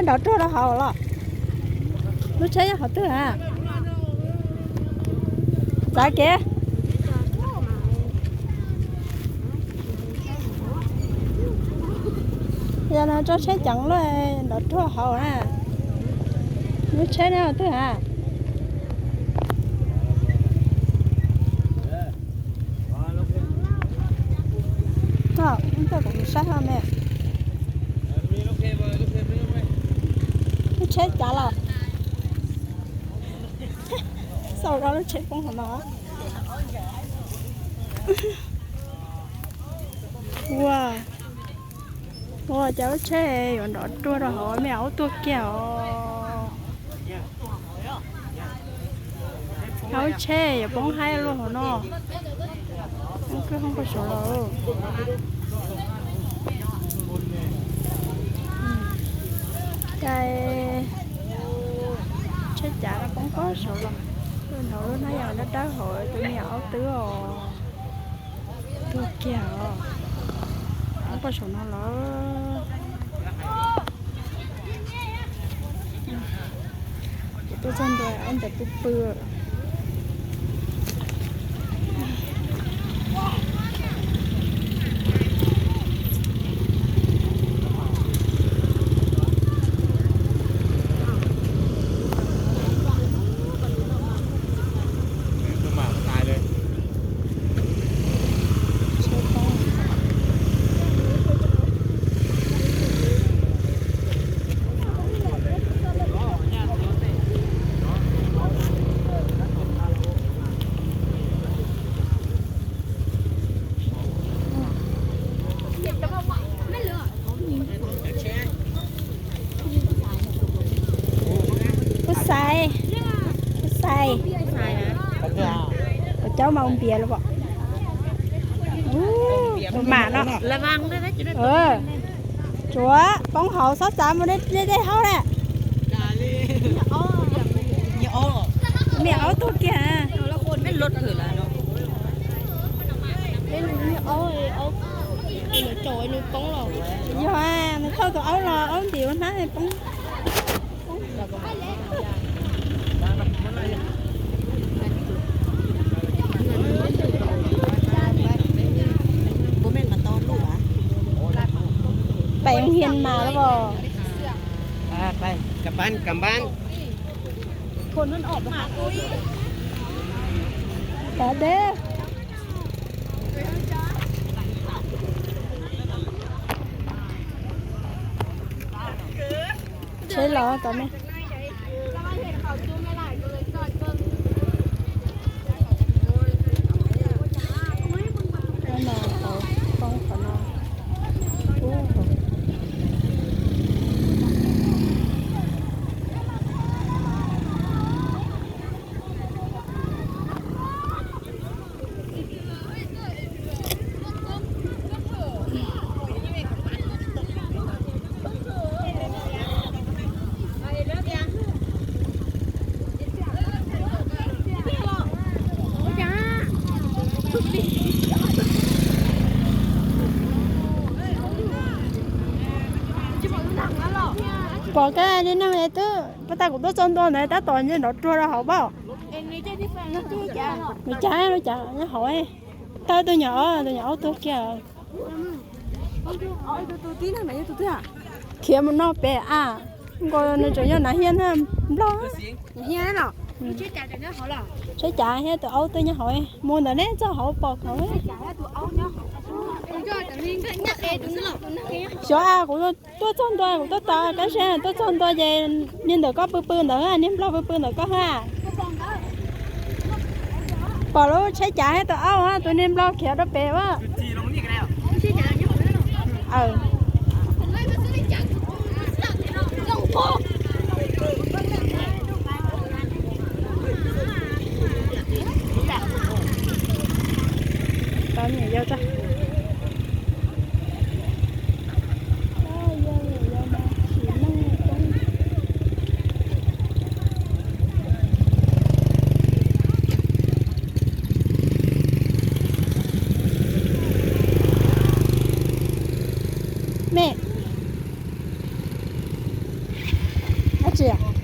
Nrov ruag rau hauv los? Lub tsheb nyob qhov twg a? Txav kev. Yog no tso tsheb ceev luaj, nrov ruag hauv na. Lub tsheb nyob qhov twg a? Tuaj kuv mus saib ho me. Lub tsheb cav los? Xauj zog lub tsheb poob hauv no. Ua, ua cas lub tsheb yuav nrov ruag rau hauv, me aub tuag kiag os. Lub tsheb yuav poob haib luaj hauv no. Kwj hoob poj saud los. Cas tsheb cav no poob poj saud los. Nrov lub hnab yas dawb dawb hauv, tus me nyuam aub twb os. Tuag kiag os. Poob poj saum no lawm. Kuv tuaj txog ntua aub ntawd pw pw. Ua xais, ua xais. Kuv caub mas ua npias los pom. Tus mam no. Tsuav poob hauv xob xav mus dej haub na. Me aub tuag kiag. Yog nws thauj tus aub los aub ntim ua hnab poob. Pem hias mas los. Tod deb. Tsheb los tod me. Pom kab li neeg twb pas tas kuv tuaj txog ntua ntawd tab tom nrov ruag rau hauv paub. Nws cav, nws cav nyob hauv. Tawb tus nyuam, tus nyuam aub tuag kiag. Khiav mus noj pem a. Nkaus nws tseem yog nav hiab na, nplog. Tsheb cav thiab tus aub twb nyob hauv, mus ntawm neb txog hauv pom khov. Xyov a, kuv tuaj txog ntua, kuv tuaj tos kab seb tuaj txog ntua ces niag ntawm koj pw pw ntawd, niag nplog pw pw ntawm koj ha. Pom lub tsheb cav thiab tus aub, tus niag nplog khiav rau pem a. Me, tiag.